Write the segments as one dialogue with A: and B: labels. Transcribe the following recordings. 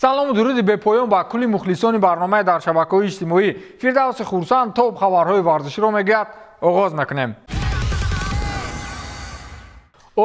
A: Салому дуруди бепоён ба кулли мухлисони барномаи дар шабакаҳои иҷтимоӣ. Фирдавси Хурсанд топ хабарҳои варзиширо мегӯяд. Оғоз мекунем.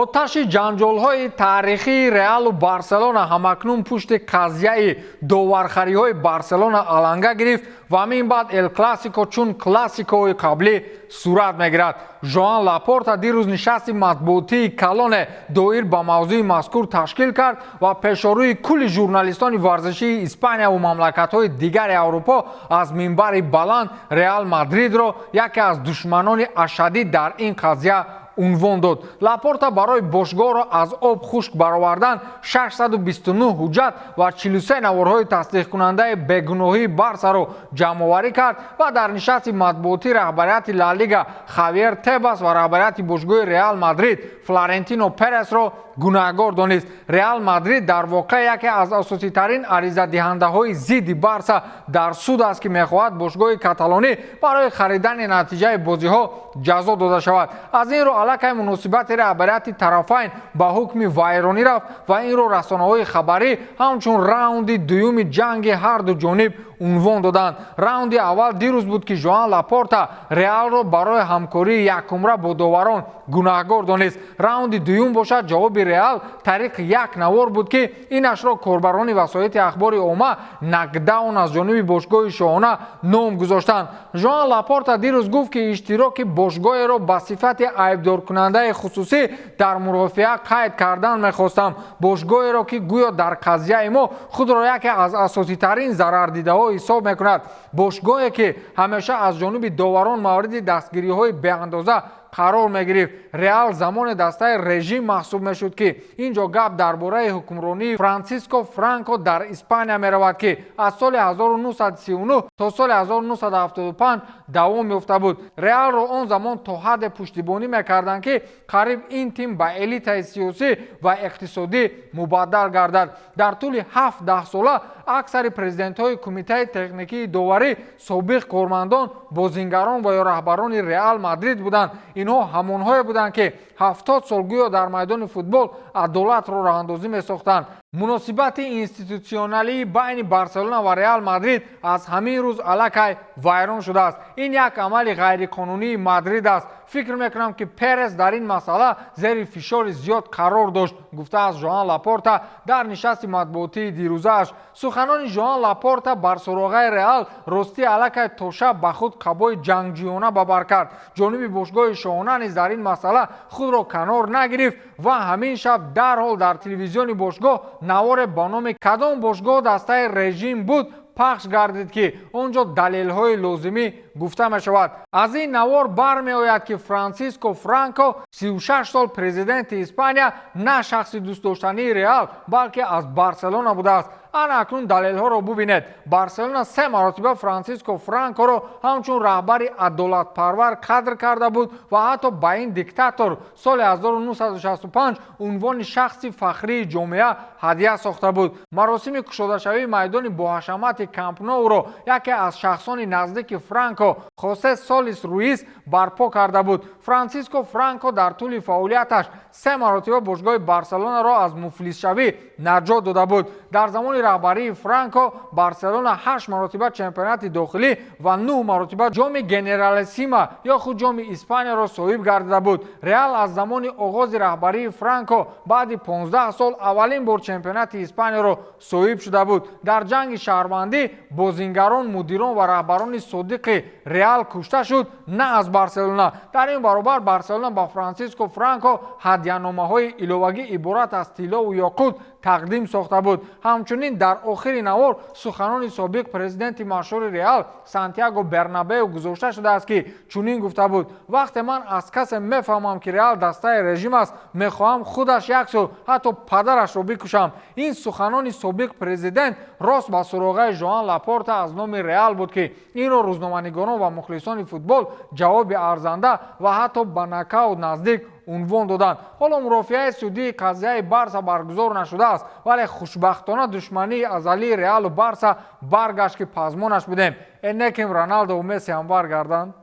A: Оташи ҷанҷолҳои таърихии Реалу Барселона ҳамакнун пушти қазияи довархариҳои Барселона аланга гирифт ва мин баъд Эл Классико чун классикои қаблӣ сурат мегирад. Жоан Лапорта дирӯз нишасти матбуотии калоне доир ба мавзӯи мазкур ташкил кард ва пешорӯи кулли журналистони варзишии Испанияву мамлакатҳои дигари Аврупо аз минбари баланд Реал Мадридро яке аз душманони ашаддӣ дар ин қазия унвон дод. Лапорта барои бошгоҳро аз об хушк баровардан 629 ҳуҷҷат ва 43 наворҳои тасдиқкунандаи бегуноҳии Барсаро ҷамъоварӣ кард ва дар нишасти матбуотӣ раҳбарияти Ла Лига Хавьер Тебас ва раҳбарияти бошгоҳи Реал Мадрид Флорентино Пересро гунаҳгор донист. Реал Мадрид дар воқеъ яке аз асоситарин аризадиҳандаҳои зидди Барса дар суд аст, ки мехоҳад бошгоҳи каталонӣ барои харидани натиҷаи бозиҳо ҷазо дода шавад. Аз ин рӯ аллакай муносибати раҳбарияти тарафайн ба ҳукми вайронӣ рафт ва инро расонаҳои хабарӣ ҳамчун раунди дуюми ҷанги ҳарду ҷониб унвон доданд. Раунди аввал дирӯз буд, ки Жоан Лапорта Реалро барои ҳамкории якумра бо доварон гунаҳгор донист. Раунди дуюм бошад, ҷавоби Реал тариқи як навор буд, ки инашро корбарони васоити ахбори омма нокдаун аз ҷониби бошгоҳи шоҳона ном гузоштанд. Жоан Лапорта дирӯз гуфт, ки иштироки бошгоҳеро ба сифати айбдоркунандаи хусусӣ дар мурофиа қайд кардан мехостам, бошгоҳеро, ки гӯё дар қазияи мо худро яке аз асоситарин зарардидаҳо ҳисоб мекунад, бошгоҳе, ки ҳамеша аз ҷониби доварон мавриди дастгириҳои беандоза қарор мегирифт. Реал замоне дастаи режим маҳсуб мешуд, ки ин ҷо гап дар бораи ҳукмронии Франсиско Франко дар Испания меравад, ки аз соли 1939 то соли 1975 давом ёфта буд. Реалро он замон то ҳадде пуштибонӣ мекарданд, ки қариб ин тим ба элитаи сиёсӣ ва иқтисодӣ мубаддал гардад. Дар тӯли 7 даҳсола аксари президентҳои кумитаи техникии доварӣ собиқ кормандон, бозингарон ва ё раҳбарони Реал Мадрид буданд. Инҳо ҳамонҳое буданд, ки 70 сол гӯё дар майдони футбол адолатро роҳандозӣ месохтанд. Муносибати институтсионалии байни Барселона ва Реал Мадрид аз ҳамин рӯз аллакай вайрон шудааст. Ин як амали ғайриқонунии Мадрид аст. Фикр мекунам, ки Перес дар ин масъала зери фишори зиёд қарор дошт, гуфтааст Жоан Лапорта дар нишасти матбуотии дирӯзааш. Суханони Жоан Лапорта бар суроғаи Реал ростӣ аллакай то шаб ба худ қабои ҷангҷӯёна бабар кард. Ҷониби бошгоҳи шоҳона низ дар ин масъала худро канор нагирифт ва ҳамин шаб дарҳол дар телевизиони бошгоҳ наворе ба номи «Кадом бошгоҳ дастаи режим буд» пахш гардид, ки он ҷо далелҳои лозимӣ гуфта мешавад. Аз ин навор бармеояд, ки Франсиско Франко, 36 сол президенти Испания, на шахси дӯстдоштании Реал, балки аз Барселона будааст. Ана акнун далелҳоро бубинед. Барселона се маротиба Франсиско Франкоро ҳамчун раҳбари адолатпарвар қадр карда буд ва ҳатто ба ин диктатор соли 1965 унвони шахси фахрии ҷомеа ҳадя сохта буд. Маросими кушодашавии майдони боҳашамати Кампноуро яке аз шахсони наздики Франко, Хосе Солис Руис, барпо карда буд. Франсиско Франко дар тӯли фаъолияташ се маротиба бошгоҳи Барселонаро аз муфлисшавӣ наҷот дода буд. Дар замони раҳбарии Франко Барселона ҳашт маротиба чемпионати дохилӣ ва нӯҳ маротиба ҷоми Генералисима ё худ ҷоми Испанияро соҳиб гардида буд. Реал аз замони оғози раҳбарии Франко баъди 15 сол аввалин бор чемпионати Испанияро соҳиб шуда буд. Дар ҷанги шаҳрвандӣ бозингарон, мудирон ва раҳбарони содиқи Реал кушта шуд, на аз Барселона. Дар ин баробар Барселона ба Франсиско Франко ҳадяномаҳои иловагӣ иборат аз тиллову ёқут тақдим сохта буд. Ҳамчунин дар охири навор суханони собиқ президенти машҳури Реал Сантьяго Бернабеу гузошта шудааст, ки чунин гуфта буд: «Вақте ман аз касе мефаҳмам, ки Реал дастаи режим аст, мехоҳам худаш яксу ҳатто падарашро бикушам». Ин суханони собиқ президент рост ба суроғаи Жоан Лапорта аз номи Реал буд, ки инро рӯзноманигорон ва мухлисони футбол ҷавоби арзанда ва ҳатто ба нокаут наздик унвон доданд. Ҳоло мурофиаи судии қазияи Барса баргузор нашудааст, вале хушбахтона душмании азалии Реалу Барса баргашт, ки пазмонаш будем. Э, неким Роналдову Месси ҳам баргарданд.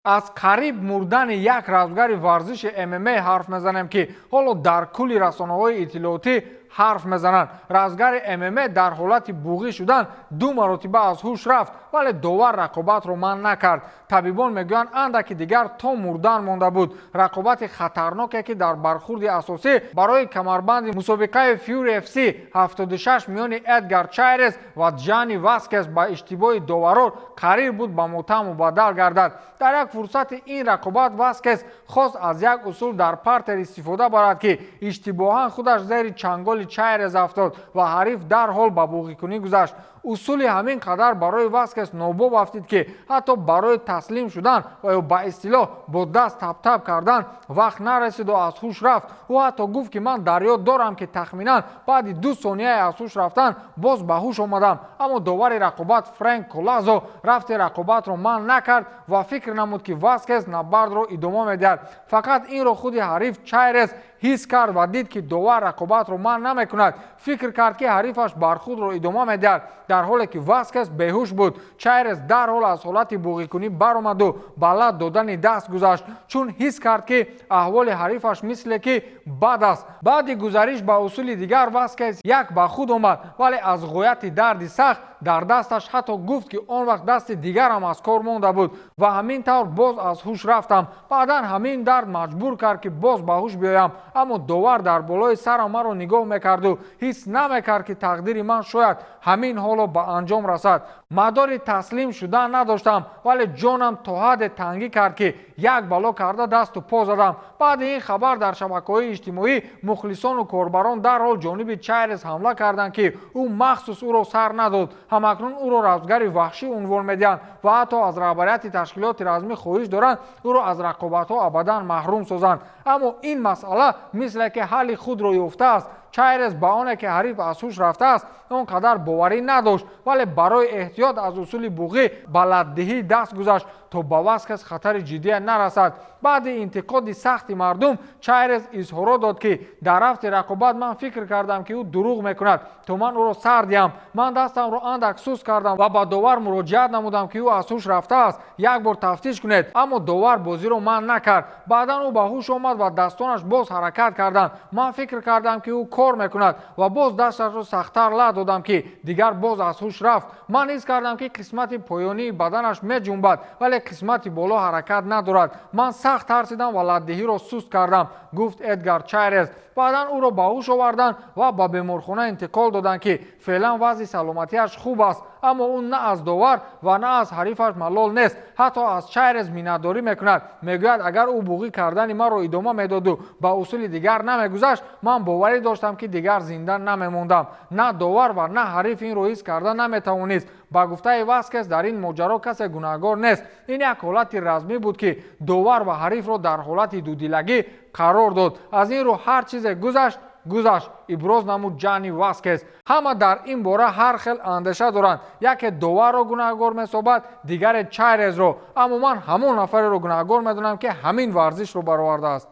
A: Аз қариб мурдани як разгари варзиши ММА ҳарф мезанем, ки ҳоло дар кулли расонаҳои иттилоотӣ ҳарф мезананд. Разгари ММА дар ҳолати буғӣ шудан 2 маротиба аз ҳуш рафт, вале довар рақобатро манъ накард. Табибон мегӯянд, андаки дигар то мурдан монда буд. Рақобати хатарноке, ки дар бархурди асосӣ барои камарбанди мусобиқаи Fury FC 76 миёни Эдгар Чайрес ва Ҷани Васкес ба иштибоҳи доварон қариб буд ба мотам мубаддал гардад. Дар як фурсати ин рақобат Васкес хост аз як усул дар партер истифода барад, ки иштибоҳан худаш зери чанголи Чайрес афтод ва ҳариф дарҳол ба буғикунӣ гузашт. Усули ҳамин қадар барои Васкес нобоб афтид, ки ҳатто барои таслим шудан ва ё ба истилоҳ бо даст таптап кардан вақт нарасиду аз ҳуш рафт. Ӯ ҳатто гуфт, ки ман дар ёд дорам, ки тахминан баъди 2 сонияи аз ҳуш рафтан боз ба ҳуш омадам. Аммо довари рақобат Фрэнк Колазо рафти рақобатро манъ накард ва фикр намуд, ки Васкес набардро идома медиҳад. Фақат инро худи ҳариф Чайрес ҳис кард ва дид, ки довар рақобатро манъ намекунад. Фикр кард, ки ҳарифаш бархурдро идома медиҳад, дар ҳоле ки Васкес беҳуш буд. Чайрес дарҳол аз ҳолати буғикунӣ баромаду ба лат додани даст гузашт, чун ҳис кард, ки аҳволи ҳарифаш мисле ки бад аст. Баъди гузариш ба усули дигар Васкес як ба худ омад, вале аз ғояти дарди сахт дар дасташ ҳатто гуфт, ки он вақт дасти дигарам аз кор монда буд ва ҳамин тавр боз аз ҳуш рафтам. Баъдан ҳамин дард маҷбур кард, ки боз ба ҳуш биёям, аммо довар дар болои сарам маро нигоҳ мекарду ҳис намекард, ки тақдири ман шояд ҳамин ҳоло ба анҷом расад. Мадори таслим шудан надоштам, вале ҷонам то ҳадде тангӣ кард, ки як бало карда дасту по задам. Баъди ин хабар дар шабакаҳои иҷтимоӣ мухлисону корбарон дарҳол ҷониби Чайрес ҳамла карданд, ки ӯ махсус ӯро сар надод. Ҳамакнун ӯро размгари ваҳшӣ унвон медиҳанд ва ҳатто аз раҳбарияти ташкилоти размӣ хоҳиш доранд, ӯро аз рақобатҳо абадан маҳрум созанд. Аммо ин масъала мисле ки ҳалли худро ёфтааст. Чайрес ба оне ки ҳариф аз ҳуш рафтааст, он қадар боварӣ надошт, вале барои эҳтиёт аз усули буғӣ ба латдиҳӣ даст гузашт, то ба Васкес хатари ҷиддия нарасад. Баъди интиқоди сахти мардум Чайрес изҳорот дод, ки дар рафти рақобат ман фикр кардам, ки ӯ дурӯғ мекунад, то ман ӯро сар диҳам. Ман дастамро андак сус кардам ва ба довар муроҷиат намудам, ки ӯ аз ҳуш рафтааст, як бор тафтиш кунед. Аммо довар бозиро манъ накард. Баъдан ӯ ба ҳуш омад ва дастонаш боз ҳаракат карданд. Ман фикр кардам, ки ӯ кор мекунад ва боз дасташро сахттар лат додам, ки дигар боз аз ҳуш рафт. Ман ҳис кардам, ки қисмати поёнии баданаш меҷунбад, вале қисмати боло ҳаракат надорад. Ман сахт тарсидам ва латдиҳиро суст кардам, гуфт Эдгар Чайрес. Баъдан ӯро ба ҳуш оварданд ва ба беморхона интиқол доданд, ки феълан вазъи саломатиаш хуб аст, аммо ӯ на аз довар ва на аз ҳарифаш малол нест. Ҳатто аз Чайрес миннатдорӣ мекунад. Мегӯяд, агар ӯ буғӣ кардани маро идома медоду ба усули дигар намегузашт, ман боварӣ доштам, ки дигар зинда намемондам. На довар ва на ҳариф инро ҳис карда наметавонист. Ба гуфтаи Васкес, дар ин моҷаро касе гунаҳгор нест. Ин як ҳолати размӣ буд, ки довар ва ҳарифро дар ҳолати дудилагӣ қарор дод. Аз ин рӯ ҳар чизе гузашт, гузашт, иброз намуд Ҷани Васкес. Ҳама дар ин бора ҳар хел андеша доранд. Яке доварро гунаҳгор месобад, дигаре Чайрезро. Аммо ман ҳамон нафареро гунаҳгор медонам, ки ҳамин варзишро баровардааст.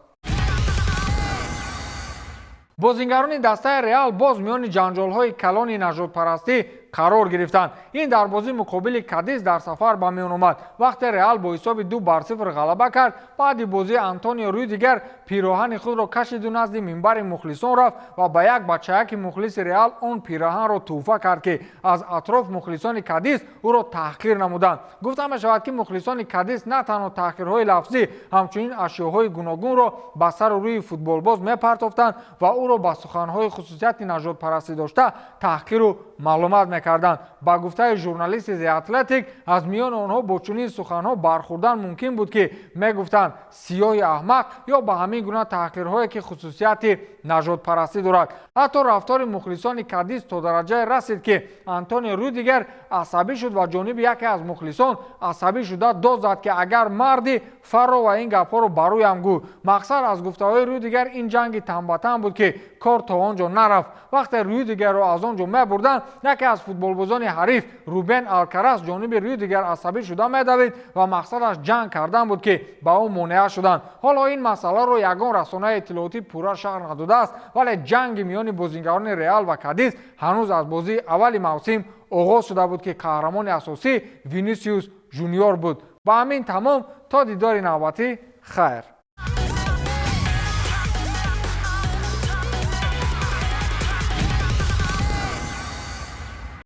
A: Бозингарони дастаи Реал боз миёни ҷанҷолҳои калони нажодпарастӣ қарор гирифтанд. Ин дар бозӣ муқобили Кадис дар сафар ба миён омад. Вақте Реал бо ҳисоби 2-0 ғалаба кард, баъди бозӣ Антонио Рюдигер пироҳани худро кашиду назди минбари мухлисон рафт ва ба як бачаяки мухлиси Реал он пираҳанро тӯҳфа кард, ки аз атроф мухлисони Кадис ӯро таҳқир намуданд. Гуфта мешавад, ки мухлисони Кадис на танҳо таҳқирҳои лафзӣ, ҳамчунин ашёҳои гуногунро ба сару рӯи футболбоз мепартофтанд ва ӯро ба суханҳои хусусияти нажодпарастӣ дошта таҳқиру маълумат мекарданд. Ба гуфтаи журналисти The Athletic, аз миёни онҳо бо чунин суханҳо бархӯрдан мумкин буд, ки мегуфтанд сиёҳи аҳмақ ё ба ҳамин гуна таҳқирҳое, ки хусусияти нажодпарастӣ дорад. Ҳатто рафтори мухлисони Кадис то дараҷае расид, ки Антонио Рюдигер асабӣ шуд ва ҷониби яке аз мухлисон асабӣ шуда дод зад, ки агар марди фарро ва ин гапҳоро ба рӯям гӯ. Мақсад аз гуфтаҳои Рюдигер ин ҷанги танбатан буд, ки кор то он ҷо нарафт. Вақте Рюдигерро аз он ҷо мебурданд, яке аз футболбозони ҳариф Рубен Алкарас ҷониби Рюдигер асабӣ шуда медавид ва мақсадаш ҷанг кардан буд, ки ба ӯ монеа шуданд. Ҳоло ин масъаларо ягон расонаи иттилоотӣ пурра шарҳ надодааст, вале ҷанги миёни бозингарони Реал ва Кадис ҳанӯз аз бозии аввали мавсим оғоз шуда буд, ки қаҳрамони асосӣ Винисиус Жуниор буд. Ба ҳамин тамом, то дидори навбатӣ, хайр.